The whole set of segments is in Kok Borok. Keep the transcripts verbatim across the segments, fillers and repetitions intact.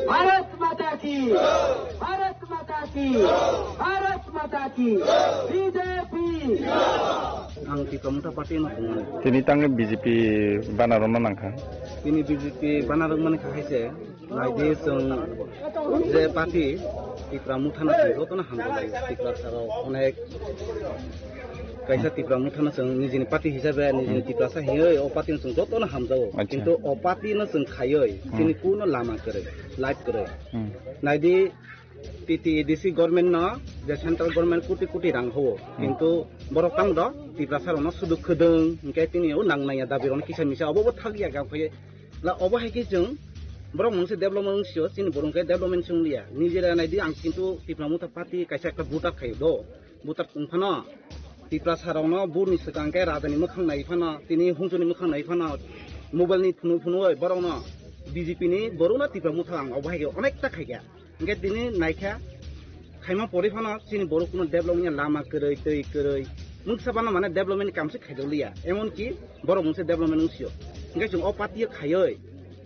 Bharot Mata ki, Bharot Mata ki, Bharot Mata ki, B J P. Ang Tipra Motha Party no tongmani. Tini tangwi B J P banner rwna nangkha. Tini B J P banner rwmani kha hai se, naidi chwng je party Tipra Motha no chwng jotono hamjak lai. Tipra saro onek kaisa Tipra Motha no chwng nijini party hisabe, nijini Tiprasa hinwi o party no chwng jotono hamjago. Acha. Kintu o party no chwng khaiwi, hmm, chini kuno lama kwrwi, light kwrwi. Hmm. Naidi T T A D C government no je central government koti koti rang howo. Hmm. Kintu borok tamo do Tiprasa rok no sudu khwdwng, hinkhe tini o nang naiya dabi rok no kisa misa obo bo thak ya ga phai. La obo hai khe chwng borok mungse development wng sio, chini borok khe development chwng liya. Nijera naidi ang kintu Tipra Motha party kaisa ekta voter khaio do. Butak tong phano, Tiprasa rokno buni swkang khe raja ni mwkhang nai phano, tini hongchor ni mwkhang nai phano, mobile ni phunu phunu oi borok no B J P ni borok no Tipra Motha ang obo hai khe onek ta khai kha. Hinkhe tini nai kha, khaima pori phano chini borok kuno develop wngya, lama kwrwi, twi kwrwi, mungsa phano mane development ni kam se khaidok liya, emon ki borok mungsa development wng sio. Hinkhe chwng o party o khaioi,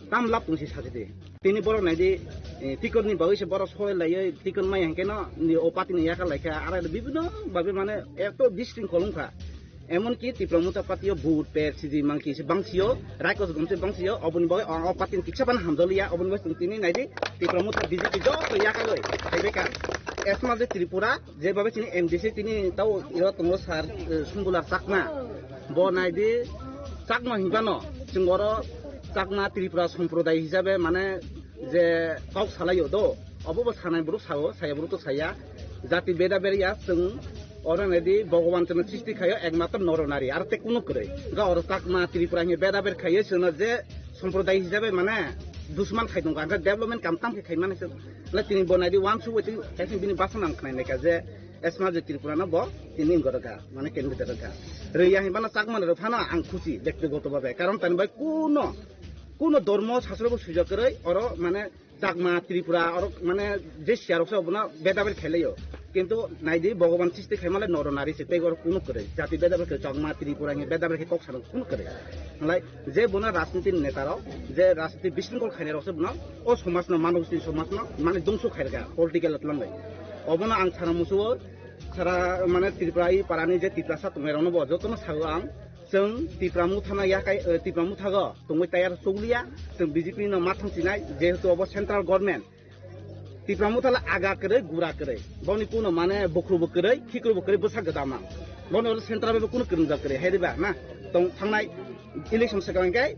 tam lab tong si sachi di. Tini borok nai di, eh, ticket ni bagwi se borok soi laiwi ticket maya hinkhe no ni o party ni yakar laikha, aro bibino babe mane eto bising kolong kha. Emon ki Tipra Motha party o vote per sidi mangki se bangsio, Raikos gom se bangsio, oboni bagwi o, o party ni kisa ban hamjoliya, oboni bagwi tini nai di Tipra Motha B J P joto yakagwi khaibeka. Esma je Tripura, je babe chini M D C tini tao iro tongo sir, eh, Sumbular Chakma. Bo nai di Chakma hinbano, chwng oro Chakma Tripura Somproday hisabe mane je kok salaio do, obo bo sanai borok sao, saya borok to saya. Jati beda beda ya, chwng oro nai di Bhogoban chwngno sristi khaio ekmatro noro nari, aro te kunu kwrwi. Ga oro Chakma Tripura hinwi beda ber khaio, chwngno je Somproday hisabe mane dusman khai tongkha, hwnkhe development kam tam khe khai mani se. Le tini bo nai di uansuk bai tini kaisa bini basa nang khnai naikha je Esma je Tripura no bo tini gorokha, mane candidate rokha. Rwya hinbano Chakma rok phano ang khusi bektigoto bhabe. Karon tani bai kuno, kuno dormo sasro bo sujak kwrwi oro mane Chakma Tripura oro mane je siya rok se obono beda beda khailaio. Kintu nai di Bhogoban sristi khaimale noro nari se tei oro kuno kwrwi. Jati beda beda khe Chakma Tripura hinwi beda beda khe kok sano kuno kwrwi. Malai je bono rajniti ni neta rok, je rajniti bisingkol khainai rok se bono o somaj no, mano gosti somaj no mane dongso khairga political atlang bai. Obono ang sana musuo sara mane Tripura i parani je Tiprasa tongnai rok no bo joto no sago ang. Chwng Tipra Motha no yakai, eh, Tipra Motha go tongwi tayar choliya, chwng B J P no ma thang sinai, jehetu obo central government. Tipra Motha le aga kwrwi, gura kwrwi. Boni kuno mane bukhru bo kwrwi, khikru bo kwrwi, bwsa gwdama. Boni oro central bai bo kuno kwrwngjak kwrwi, hai riba na? Tong thangnai election swkang khe,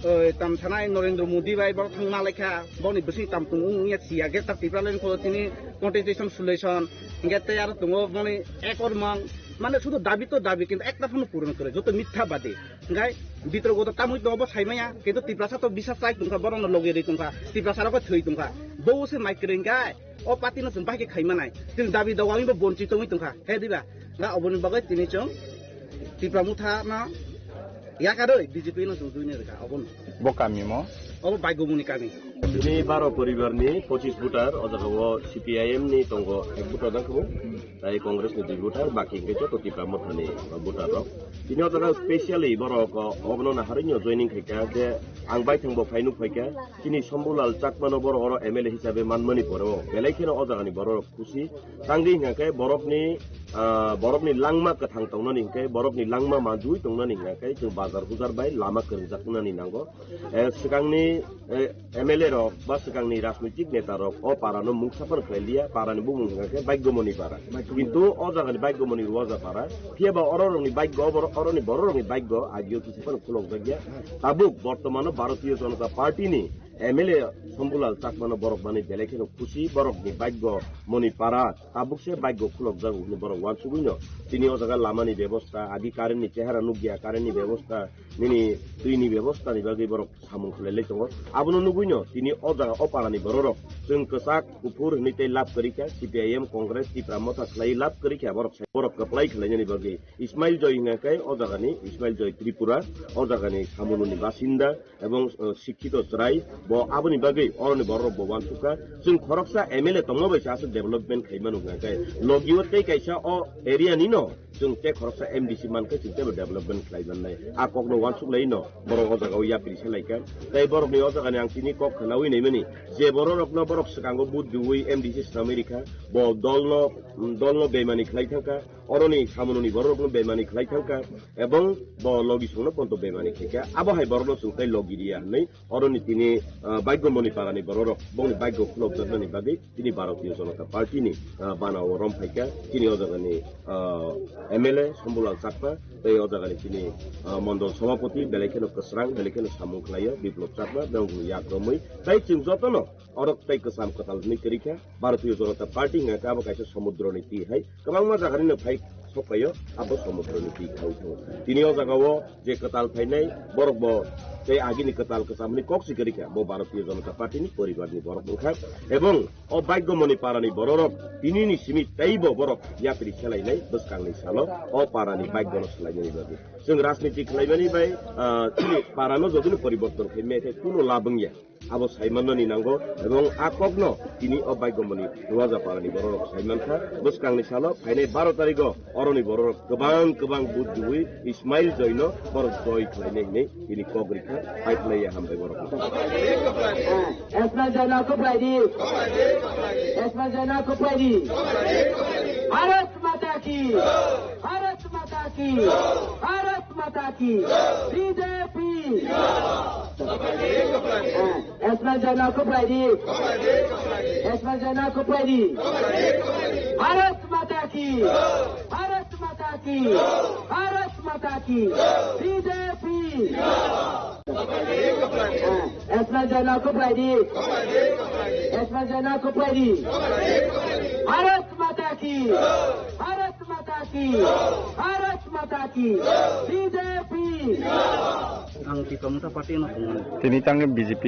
oi, tam thanai Narendra Modi bai borok thang ma laikha, boni bising tam tung wng ya siya, Greater Tipraland ko tini contestation solution, hinkhe tei aro tongo boni ekor mang, mane sudu dabi to dabi, kintu ekta phano puron kwrwi, joto mitha badi. Hinkhe bitorgo to tamwi tongo bo saimaya, kintu Tiprasa to bisa chai tongkha, borokno logi rwi tongkha, Tiprasa rok thwi tongkha, bo se mai kwrwi hinkhe o party no chwng bahai khe khai manai, chwng dabi doga wngwi bo bonchi tongwi tongkha, he diba? Ga oboni bagwi tini chwng Tipra Motha no yakarwi B J P no chwng join rwkha obono. Bo kami mo? Obo Baigomoni kami. Tini baro poribar ni pochis voter, o jaga o C P I M ni tongo ek voter dang kebo. Tai Congress ni dui voter, baki hingke joto Tipra Motha ni voter rok. Tini o jaga specially borok, o, obono naharwi no joining khaikha je ang baithang bo phainuk phaikha. Chini Shambhulal Chakma no borok oro M L A hisabe manmani pore o belai kheno o jaga ni borok rok khusi. Tangwi hingkha khe borok ni, ah, borok ni langma kwthang tongnani hingkhe borok ni langma manjui tongnani hingkha khe chwng bazar bujar bai lama kwrwngjak wngnani nango. Eh, swkangni, eh, M L A rok ba swkangni rajnitik neta rok o para no mungsa phano khlai liya, para ni bumung hingkha khe Baigyomoni para. Kintu o jaga ni Baigyomoni Ruaja para. Phiya ba oro rok ni Baigyo, oro, oro ni borok rok ni Baigyo agio kisa phano khulok jak ya. Tabuk bortomano Bharatiya Janata Party ni M L A Shambhulal Chakma no borok mani belai kheno khusi, borok ni Baigyomoni para. Tabuk se Baigyo khulok jago hwnwi borok uansugwi no. Tini o jaga lama ni bebosta, agi current ni chehara nukya, current ni bebosta, nini twi ni bebosta ni bagwi borok samung khlai lai tongo. Abono nugwi no tini o jaga o para ni borok rok chwng kwchak kuphur hwnwi tei lab kwrwi kha, C P I M, Congress, Tipra Motha khlai lab kwrwi kha borok sai borok kwplai khlai nani bagwi. Ismail Joy hwnka khe o jaga ni Ismail Joy Tripura, o jaga ni Samunu ni basinda ebong, uh, sikhito chwrai. Bo aboni bagwi oroni bororok bo uansukha, chwng khoroksa M L A tongma bai se aswk development khaimano hwnkha khe, logi o tei kaisa o area nino chwng tei khoroksa M D C mankhe chwng teibo development khlai mannai. A kokno uansuk laino borok o jaga o yapri se laikha. Tei borokni o jagani ang tini kok khwnawi naimani, je bororokno borok swkango vote riwi M D C swnamwi rikha, bo dolno, dolno bemani khlai thangkha, oroni samunoni bororokno bemani khlai thangkha, ebong bo logi songno ponto bemani khlaikha. Abo hai borokno chwng tei logi riya hwnwi oroni tini, ah, Baigo Moni parani bororok bongni baigo khulobjaknani bagwi tini Bharatiya Janata Party ni, ah, bana o rom phaikha. Tini o jagani, ah, M L A Sombulal Chakma tei o jagani tini, ah, Mondol Sabhapati belai kheno kwsrang, belai kheno samung khlaio Biplop Chakma, bongni yak romwi tei chwng jotono orok tei kwcham kwtal hwnwi kwrwi kha. Bharatiya Janata Party hwnka khe abo kaisa somudroni twi hai kwbangma jaganino phai sokphaio, abo somudroni twi khaui thango. Tini o jagao je kwtal phainai borok bo tei agini kwtal kwchamni kok si kwrwi kha, bo Bharatiya Janata Party ni poribar ni borok wngkha. Ebong o Baigo Moni parani bororok tinini simi teibo borok yapri khelainai bwskangni salo o parani Baigo no swlainani bagwi. Chwng rajniti khlaimani bai, ah, chini parano jodino poriborton khaimai khe kuno lab wngya. Abo saimannani nango, ebong a kokno tini o Baigo Moni Roaja parani bororok saimankha. Bwskangni salo phainai baro tarigo oroni bororok kwbang kwbang vote riwi Ismail Joy no borok joy khlainai hinwi tini kok rikha. Hai khlaiya hambai borok. Esma Jana Kuplaidi. Esma Jana Kuplaidi. Bharat Mata ki. Bharat Mata ki. Bharat Mata ki. B J P. Esma Jana Kuplaidi. Esma Jana Kuplaidi. Bharat Mata ki. Bharat Mata ki. Bharat Mata ki. B J P. Esma Jana Kuplaidi. Esma Jana Kuplaidi. Bharat Mata ki. Bharat Mata ki. Bharat Mata ki. B J P. Ang Tipra Motha Party no tongmani. Tini tang B J P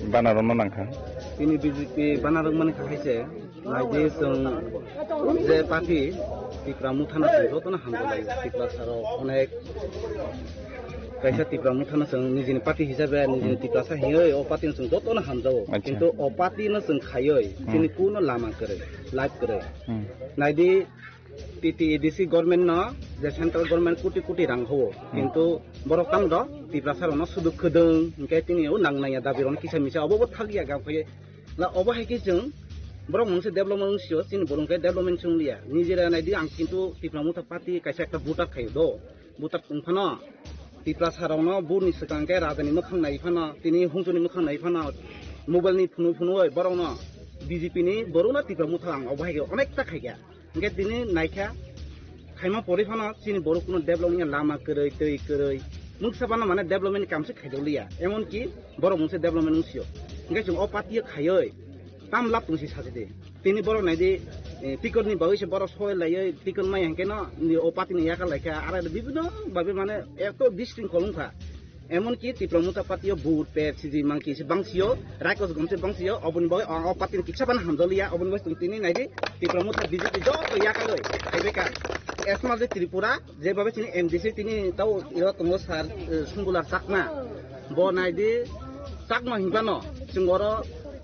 banner no nangkha. Tini B J P banner mani kha hai se. Naidi chwng je party Tipra Motha no chwng jotono hamjalaio. Tiprasa rok onek kaisa Tipra Motha no chwng nijini party hisabe nijini Tiprasa hinwi o party no chwng jotono hamjao. Acha. Kintu o party no chwng khaioi Hmm. chini kuno lama kwrwi, life kwrwi. Hmm. Naidi T T A D C government no je central government koti koti rang hao. Hmm. Kintu borok tamo do Tiprasa rok no suduk khwdwng hinkhe tini o nang nangya dabi rok no kisa misa obo bo thakya gam khe. La obo hai khe chwng borok mungsa development wng sio, chini borok khe development chwng liya. Nijera naidi ang kintu Tipra Motha Party kaisa ekta voter khaio do. Voter wng phano Tiprasa rokno buni swkang khe rajani mwkhang nai phano, tini hungsuni mwkhang nai phano, mobile ni phunui phunui borokno B J P ni borokno Tipra Motha ang obo hai khe onekta khaikha. Hingke tini naikha, khaima pori phano chini borok kuno development ni lama kwrwi, twi kwrwi, mungsa phano mane development ni kamse khaidoliya, emon ki borok mungsa development wng sio. Hingke chwng o party o khaioi, tam lab tongsi sajidi. Tini borok naidi, eh, ticket ni bagwi se borok soi laioi, ticket mai hingke no, ni o party ni yakar laikha, aro bibino babe mane eto bising kolong kha. Emonki Tipra Motha Party o vote pet siji mangki se bangsio, Raikos gom se bangsio, oboni bagwi o, o party ni kisa phano hamjaliya, oboni bagwi chwng tini naidi Tipra Motha B J P joto yakarwi khaibeka. Esma je Tripura, je babe chini M D C tini tao iro tongo sir, eh, Sumbular Chakma. Bo naidi Chakma hinphano chwng oro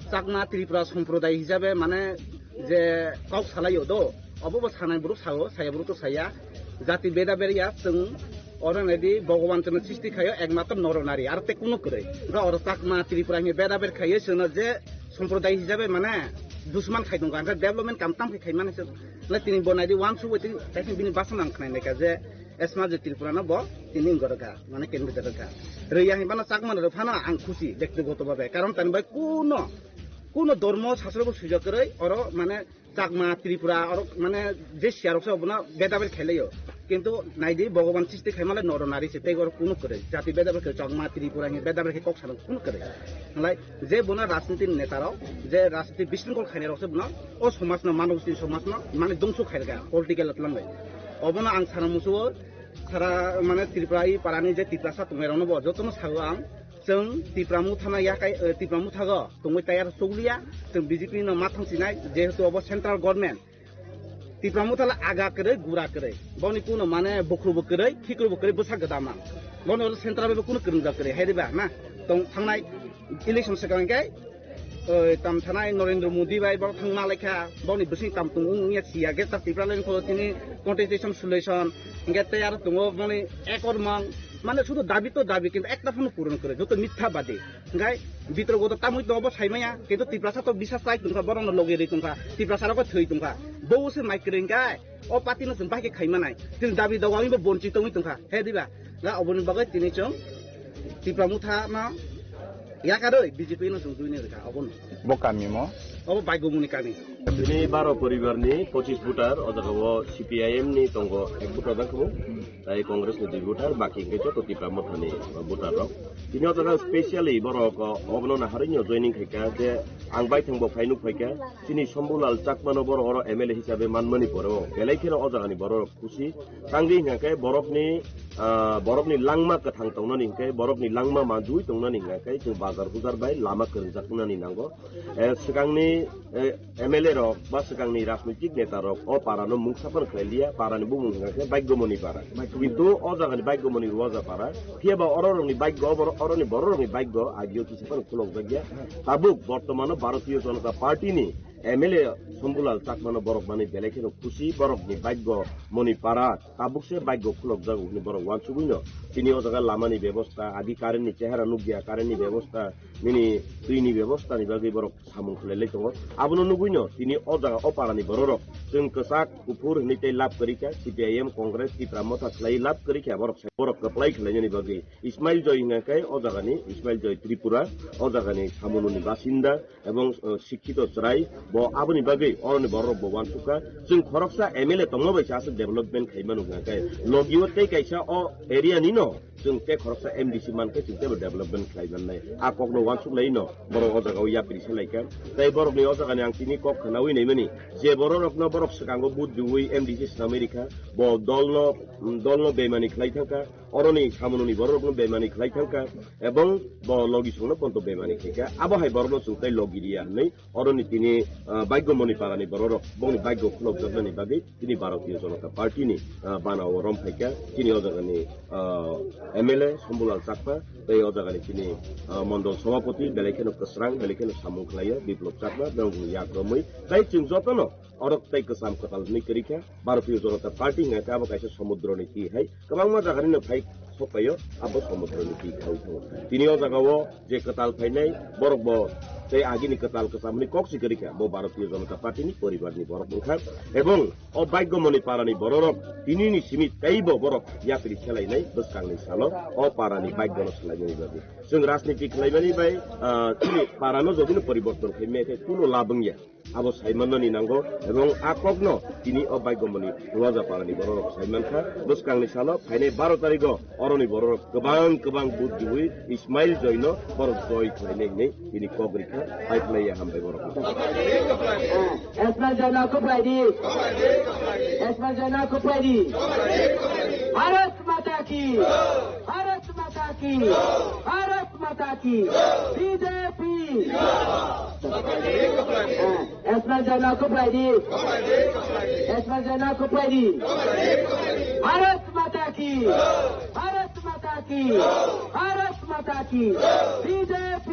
Chakma Tripura Somproday hisabe mane je kok salaio do, obo bo sanai borok sao, saya borok to saya. Jati beda ber ya, chwng oro naidi Bhogoban chwngno sristi khaio ekmatro noro nari, aro tei kuno kwrwi. Ga oro Chakma, Tripura hwnwi beda ber khaio, chwngno je somproday hisabe mane dusman khai tongo, ang khe development kam tam khe khai mani se. Le tini bo naidi wansuk bai tini kaisa bini basa nang khnai naikha je Esma je Tripura no bo tini wngorokha, mane candidate rokha. Rwya hinwi phano Chakma rok phano ang khusi bektigoto bhabe, karon tani bai kuno, kuno dormo sasro bo swijak kwrwi oro mane Chakma, Tripura, oro mane je siya rok se obono beda beda khelai o. Kintu naidi Bhogoban sristi khaima le noro nari se tei oro kunu kwrwi. Jati beda beda khe Chakma, Tripura hinwi beda beda khe kok sana kunu kwrwi. Nalai je bono rajniti neta rok, je rajniti bisingkol khainai rok se bono o somaj no, mano sini somaj no mane dongso khairga political atlang bai. Obono ang sana musuo sara mane Tripura i parani je Tiprasa tongnai rok no bo joto no sago ang. Chwng Tipra Motha no yakai, eh, Tipra Motha go tongwi tayar choliya, chwng B J P no ma thang sinai, jehetu obo central government. Tipra Motha le aga kwrwi, gura kwrwi. Boni kuno mane bukhru bo kwrwi, khikru bo kwrwi, bwsa gwdama. Bono central bai bo kuno kwrwngjak kwrwi, hai riba na? Tong thangnai Election swkang khe, oi, tam thanai Narendra Modi bai borok thang ma laikha, boni bising tam tung wng ya siya khe ta Tipraland kholo tini contestation solution, hingke tei aro tongo boni ekor mang, mane sudu dabi to dabi, kintu ekta phano puron kwrwi, joto mitha badi. Hingke bitrok goto tamui to obo saimaya, kintu Tiprasa to bisas chai tongkha, borokno logi ri tongkha, Tiprasa rok thwi tongkha, bo se mai kwrwi hingke. O party no chwng bahai khe khai manai. Chwng dabi dawa wngwi bo bonchi tongwi tongkha. He diba? Ga oboni bagwi tini chwng Tipra Motha no yakarwi B J P no chwng join rwkha obono. Bo kami mo? Obo Baigomoni kami. Tini baro poribar ni pochis voter, o jaga o C P I M ni tongo ek voter da khumu. Tai Congress ni dui voter, baki hingke joto Tipra Motha ni voter rok. Tini o jaga specially borok, o, obono naharwi no joining khaikha je ang baithang bo phai nuk phaikha. Chini Shambhulal Chakma no borok oro M L A hisabe manmani pore o belai kheno o jaga ni borok rok khusi. Tangwi hingka khe borokni, ah, borokni langma kwthang tongnani hingkhe, borokni langma manjui tongnani hingka khe chwng bazar bujar bai lama kwrwngjak wngnani nango. Eh, swkangni, eh, M L A rok ba swkangni rajnitik neta rok o para no mungsa phano khlai liya, para ni bumung hingka khe Baigyomoni para. Kintu o jaga ni Baigyomoni Roja para, phiya ba oro rok ni Baigyo, oro, oro ni borok rok ni Baigyo agio kisa phano khulokjak ya. Tabuk bortomano Bharatiya Janata Party ni M L A Shambhulal Chakmano borok manwi belai kheno khusi, borokni Baigyomoni para tabukse Baigyo khulokjago hwnwi borok uansugwino tini o jaga lamani bebosta, agi currentni chehara nukya, currentni bebosta, nini twini bebostani bagwi borok samung khlailai tongo. Abono nugwino tini o jaga o parani bororok chwng kwchak kuphur hwnwi tei lab kwrwikha, C P I M, Congress, Tipra Motha khlaiwi lab kwrwikha, borok sai borok kwplai khlainani bagwi. Ismail Joy hwnka khe o jagani, Ismail Joy Tripura, o jagani Samununi basinda, ebong, uh, sikhito chwrai, bo aboni bagwi oroni borok bo uansukha. Chwng khoroksa M L A tongma bai se aswk development khai manu hwnka khe, logi o tei kaisa o area ni no chwng tei khoroksa M D C man khe chwng teibo development khlai mannai. A kokno uansuk lai no borok o jaga o yapri se lai kha. Tei borokni o jagani ang tini kok khwnaui naimani, je borok rokno borok swkango vote riui M D C swnamwi rikha, bo dolno, dolno bemani khlai thangkha. Oroni Samununi bororokno bemani khlai thangkha, ebong bo logi songno ponto bemani khaikha. Abo hai borokno chwng tei logi riya hwnwi oroni tini, ah, Baigyomoni parani bororok bongni Baigyo khulokjaknani bagwi tini Bharatiya Janata Party ni, ah, bana o rom phaikha. Tini o jagani, ah, M L A Shambhulal Chakma tei o jagani tini, ah, Mondol Sabhapati belai kheno kwsrang, belai kheno samung khlaio Biplop Chakma, bini yak romwi tei chwng jotono orok tei kwcham kwtal hwnwi kwrwi kha. Bharatiya Janata Party hwnka khe abo kaisa somudroni twi hai. Kwbangma jaga nino phai sok paio, abo somudroni twi khaui thango. Tini o jaga o je kwtal phainai borok bo tei agini kwtal kwcham hwnwi kok si kwrwi kha, bo Bharatiya Janata Party ni poribar ni borok wngkha. Ebong o Baigyomoni parani bororok tini ni simi teibo borok yapri khelainai bwskangni salo o parani Baigyono swlaimani bagwi. Chwng rajniti khlaimani bai, ah, chini parano jodino poriborton khaimya khe kuno lab wngya. Abo saimanani nango, ebong a kokno tini o Baigyomoni Roja parani bororok saimankha. Bwskangni salo phainai baro tarigo oroni bororok kwbang kwbang vote riui Ismail Joyno borok joy khlainai hwnwi tini kok rikha. Hai khlaiya hambai borokno. Esma Jana Kupaidi. Esma Jana Kupaidi. Bharat Mata ki. Bharat Mata ki. Bharat Mata ki. B J P. Esma Jana Kupaidi. Esma Jana Kupaidi. Bharat Mata ki. Bharat Mata ki. Bharat Mata ki. B J P.